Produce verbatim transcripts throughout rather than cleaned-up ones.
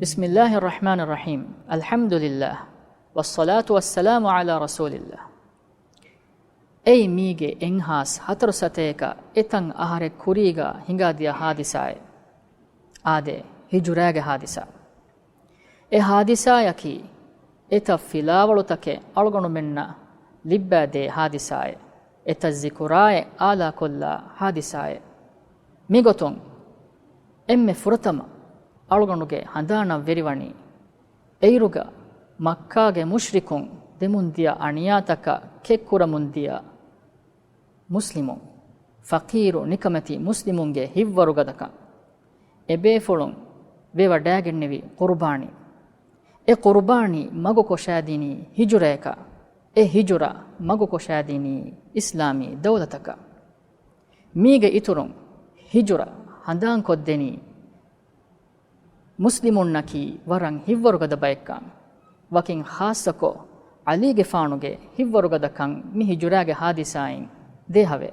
بسم الله الرحمن الرحيم. الحمد لله. والصلاة والسلام على رسول الله. އެއީ މީގެ އެއްހާސް ހަތަރު ސަތޭކަ އެތަން އަހަރެއް ކުރީގަ ހިނގާދިޔަ ހާދިސާއެއް. އާދެ، ހިޖުރާގެ ހާދިސާ. އެ ހާދިސާޔަކީ، އެތައް ފިލާވަޅުތަކެއް އަޅުގަނޑުމެންނަށް ލިއްބާދޭ ހާދިސާއެއް، އެތައް ޒިކުރާއެއް އާލާކޮށްލާ ހާދިސާއެއް. މިގޮތުން، އެންމެ ފުރަތަމަ އަޅުގަނޑުގެ ހަނދާނަށް ވެރިވަނީ، އެއިރުގަ މައްކާގެ މުޝްރިކުން ދެމުންދިޔަ އަނިޔާތަކަށް ކެތްކުރަމުންދިޔަ މުސްލިމުން، ފަޤީރު ނިކަމެތި މުސްލިމުންގެ ހިތްވަރުގަދަކަން، އެބޭފުޅުން ވެވަޑައިގެންނެވި ޤުރުބާނީ. އެ ޤުރުބާނީ މަގުކޮށާދިނީ ހިޖުރަޔަކަށް، އެ ހިޖުރަ މަގުކޮށާދިނީ އިސްލާމީ ދައުލަތަކަށް. މީގެ އިތުރުން ހިޖުރަ ހަނދާންކޮށްދެނީ މުސްލިމުންނަކީ ވަރަށް ހިތްވަރުގަދަ ބައެއްކަން، ވަކިން ޚާއްޞަކޮށް ޢަލީގެފާނުގެ ހިތްވަރުގަދަކަން މި ހިޖުރާގެ ހާދިސާއިން ދޭހަވޭ.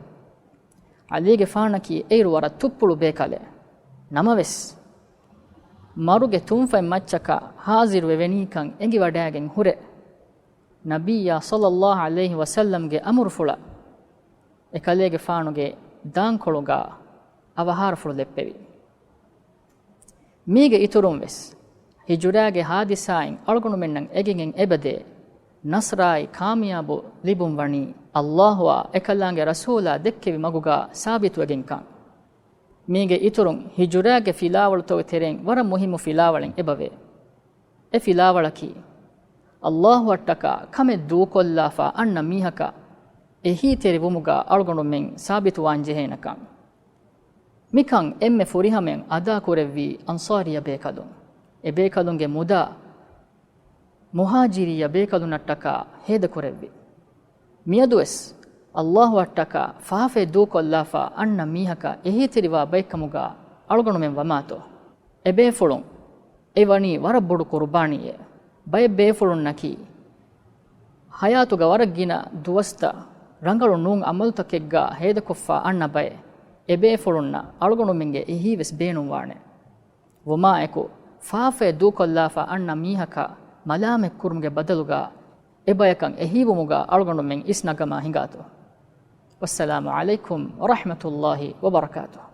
ޢަލީގެފާނަކީ އެއިރު ވަރަށް ތުއްޕުޅު ބޭކަލެއް. ނަމަވެސް، މަރުގެ ތުންފަތް މައްޗަކަށް ޙާޟިރުވެވެނީކަން އެނގިވަޑައިގެން ހުރެ، ނަބިއްޔާ ޞައްލައްލާހު ޢަލައިހި ވަސައްލަމްގެ އަމުރުފުޅަށް އެކަލޭގެފާނުގެ ދާންކޮޅުގަ އަވަހާރަފުޅު ލެއްޕެވި. މީގެ އިތުރުން ވެސް، ހިޖުރާގެ ހާދިސާއިން އަޅުގަނޑުމެންނަށް އެނގިގެން އެބަދޭ، ނަޞްރާއި ކާމިޔާބު ލިބުން ވަނީ، އައްލާހުއާ އެކަލާނގެ ރަސޫލާ ދެއްކެވި މަގުގަ ސާބިތުވެގެންކަން. މީގެ އިތުރުން، ހިޖުރާގެ ފިލާވަޅުތަކުގެ ތެރެއިން ވަރަށް މުހިއްމު ފިލާވަޅެއް އެބަވޭ. އެ ފިލާވަޅަކީ، އައްލާހުއަށްޓަކާ ކަމެއް ދޫކޮށްލާފަ އަންނަ މީހަކަށް އެހީތެރިވުމުގަ އަޅުގަނޑުމެން ސާބިތުވާންޖެހޭނެކަން. މިކަން އެންމެ ފުރިހަމައިން އަދާކުރެއްވީ އަންޞާރިއްޔަ ބޭކަލުން. އެބޭކަލުންގެ މުދާ މުހާޖިރިއްޔަ ބޭކަލުންނަށްޓަކާ ހޭދަކުރެއްވި. މިއަދުވެސް އައްލާހުއަށްޓަކާ ފާފައެއް ދޫކޮށްލާފަ އަންނަ މީހަކަށް އެހީތެރިވާ ބައެއްކަމުގަ އަޅުގަނޑުމެން ވަމާތޯ؟ އެބޭފުޅުން އެ ވަނީ ވަރަށް ބޮޑު ޤުރުބާނީއެއް. ބައެއް ބޭފުޅުންނަކީ، ޙަޔާތުގަ ވަރަށް ގިނަ ދުވަސްތައް ރަނގަޅު ނޫން ޢަމަލުތަކެއްގަ ހޭދަކޮށްފަ އަންނަ ބައެއް. އެބޭފުޅުންނަށް އަޅުގަނޑުމެންގެ އެހީވެސް ބޭނުންވާނެ. ވުމާއެކު، ފާފައެއް ދޫކޮށްލާފަ އަންނަ މީހަކަށް މަލާމަތްކުރުމުގެ ބަދަލުގަ، އެބަޔަކަށް އެހީވުމުގަ އަޅުގަނޑުމެން އިސްނަގަމާ ހިނގާތޯ؟ ވައްސަލާމު ޢަލައިކުމް ވަރަޙްމަތުﷲި ވަބަރަކާތުހު.